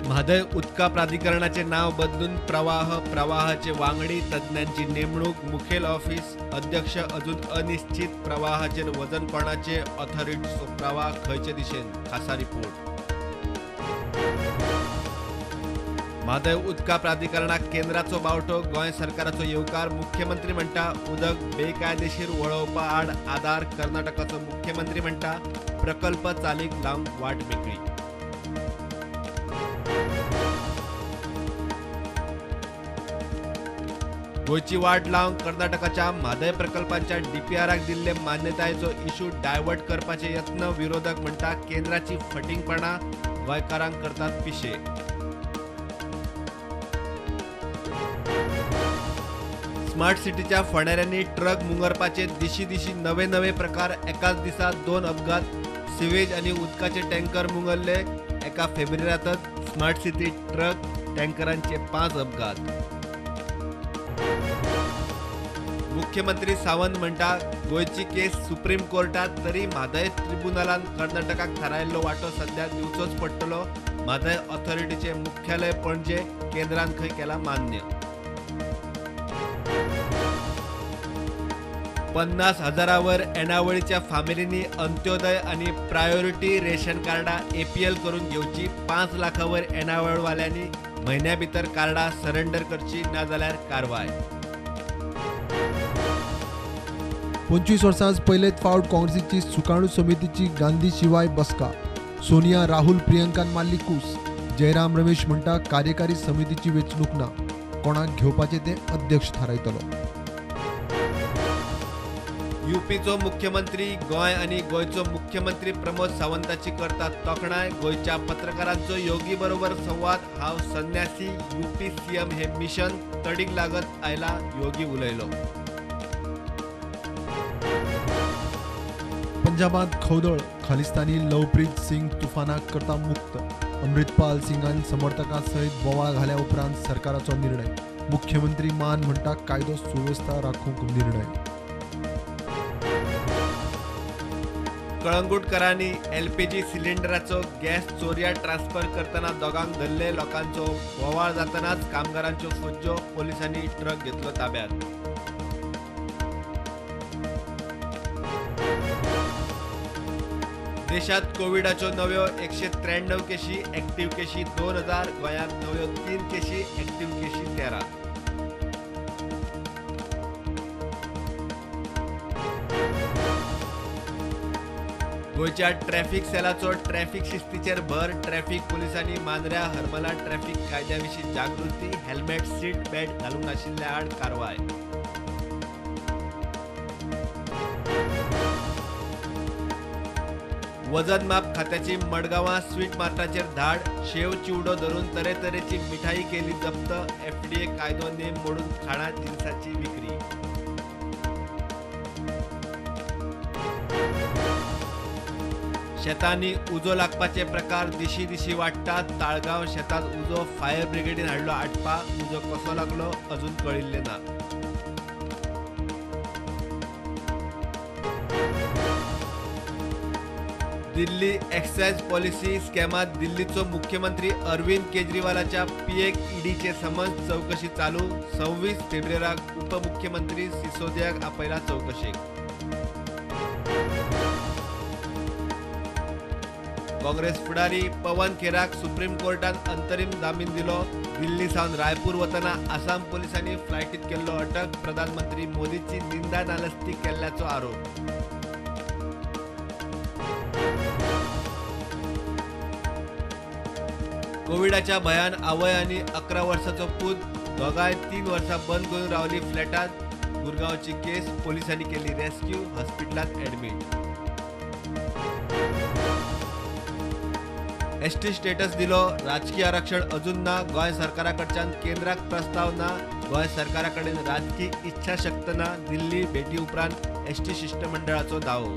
म्हादय उदका प्राधिकरणाचे नाव बदलून प्रवाह, प्रवाहाचे वांगडी, तज्ञांची नेमणूक, मुखेल ऑफिस अध्यक्ष अजून अनिश्चित, प्रवाहाचेर वजन कोणाचे, ऑथॉरिटीचो प्रवाह खंयचे दिशेन, खासा रिपोर्ट। म्हादय उदका प्राधिकरणाक केंद्राचो बावटो, गोंय सरकाराचो येवकार। मुख्यमंत्री म्हणटा उदक बेकायदेशीर वळोवपा आड आदार। कर्नाटकाचो मुख्यमंत्री म्हणटा प्रकल्प चालीक लावंक वाट मेकळी। गोंयची वाट लावंक कर्नाटकाच्या म्हादय प्रकल्पांच्या डीपीआराक दिल्ले मान्यतायेचो इशू डायवर्ट करपाचे यत्न। विरोधक म्हणटा केंद्राची फटींगपणा गोंयकारांक करतात पिशे। स्मार्ट सिटीच्या फणाऱ्यांनी ट्रक मुंगरपाचे दिशी दिशी नवे नवे प्रकार। एकाच दिसा 2 अपघात, सिवेज आनी उदकाचे टँकर मुंगरले। एका फेब्रुवारींतच स्मार्ट सिटी ट्रक टँकरांचे 5 अपघात। मुख्यमंत्री सावंत म्हणटा गोंयची केस सुप्रीम कोर्टात तरी म्हादय ट्रिब्युनलान कर्नाटकाक थारायल्लो वांटो सध्या दिवचोच पडटलो। म्हादय ऑथॉरिटीचे मुख्यालय पणजे केंद्रान खंय केला मान्य। 50,000 येणावळीच्या फामिलींनी अंत्योदय आनी प्रायोरिटी रेशन कार्डां एपीएल करून घेवची। 5 लाखावर येणावळवाल्यांनी म्हयन्या भितर कार्डां सरेंडर करची, ना जाल्यार कारवाय। 25 वर्सां पयलेच फावट काँग्रेसीची सुकाणू समितीची गांधी शिवाय बसका। सोनिया, राहुल, प्रियंकान मारली कूस। जयराम रमेश म्हणटा कार्यकारी समितीची वेंचणूक ना, कोणाक घेवपाचें तें अध्यक्ष थारायतलो। यूपीचो मुख्यमंत्री गोंय आनी गोंयचो मुख्यमंत्री प्रमोद सावंताची करतात तोखणाय। गोंयच्या पत्रकारांचो योगी बरोबर संवाद। हांव संन्यासी, यूपी सीएम हे मिशन तडीक लागत आयला, योगी उलयलो। पंजाबात खवदळ, खालिस्तानी लवप्रीत सिंग तुफानाक करता मुक्त। अमृतपाल सिंगान समर्थकां सयत बोवाळ घाल्या उपरांत सरकाराचो निर्णय। मुख्यमंत्री मान म्हणटा कायदो सुवेवस्था राखूंक निर्णय। कळंगूटकरांनी एलपीजी सिलिंडराचो गॅस चोरयां ट्रान्सफर करतना दोगांक धरले। लोकांचो बोवाळ जातनाच कामगारांच्यो फुज्जो, पोलिसांनी ट्रक घेतलो ताब्यात। देशात कोविडाच्यो नव्यो 193 केशी, ऍक्टिव्ह केशी 2000, गोंयांत नव्यो 3 केशी, ऍक्टिव्ह केशी 13। गोंयच्या ट्रॅफिक सेलाचो ट्रॅफिक शिस्तीचेर भर। ट्रॅफिक पुलिसांनी मांद्र्या हरमला ट्रॅफिक कायद्या विशीं जागृती। हेल्मेट, सीट बेल्ट घालूंक नाशिल्ल्या आड कारवाय। वजन माप खात्याची मडगांवां स्वीट मार्टाचेर धाड। शेव चिवडो धरून तरेतरेची मिठाई केली जप्त। एफडीए कायदो नेम मोडून खाणा जिनसाची विक्री। शेतांनी उजो लागपाचे प्रकार दिशी दिशी वाडटात। ताळगांव शेतांत उजो फायर ब्रिगेडीन हाडलो आटपा। उजो कसो लागलो अजून कळिल्लें ना। दिल्ली एक्सायज पॉलिसी स्कॅमात दिल्लीचो मुख्यमंत्री अरविंद केजरीवालाच्या पीएक ईडीचे समन्स, चौकशी चालू। 26 फेब्रुवारीक उपमुख्यमंत्री सिसोदियाक आपयला चौकशेक। काँग्रेस फुडारी पवन खेराक सुप्रीम कोर्टान अंतरीम जामीन दिलो। दिल्ली सावन रायपूर वतना आसाम पोलिसांनी फ्लायटीत केल्लो अटक। प्रधानमंत्री मोदीची निंदा नालस्ती केल्ल्याचो आरोप। कोविडाच्या भयान आवय आनी 11 वर्सांचो पूत दोगांय 3 वर्सां बंद करून रावली फ्लॅटात। गुरगांवची केस, पोलिसांनी केली रेस्क्यू, हॉस्पिटलांत ऍडमीट। एसटी स्टेटस दिलो, राजकी आरक्षण अजून ना। गोंय सरकारा कडच्यान केंद्राक प्रस्ताव ना। गोंय सरकारा कडेन राजकी इच्छाशक्त ना। दिल्ली भेटी उपरांत एसटी शिष्टमंडळाचो दावो।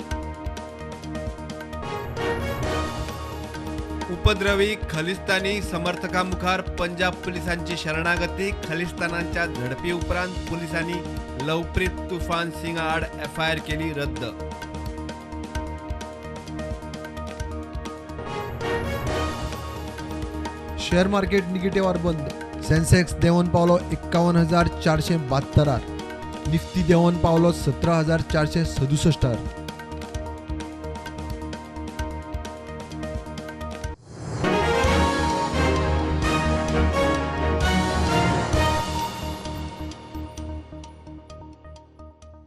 उपद्रवी खलिस्तानी समर्थकां मुखार पंजाब पुलिसांची शरणागती। खलिस्तानांच्या झडपी उपरांत पुलिसांनी लवप्रीत तुफान सिंग आड एफआयआर केली रद्द। शेअर मार्केट निगेटिव्हार बंद. सेन्सेक्स देंवन पावलो 51,472, निफ्टी देंवन पावलो 17,467.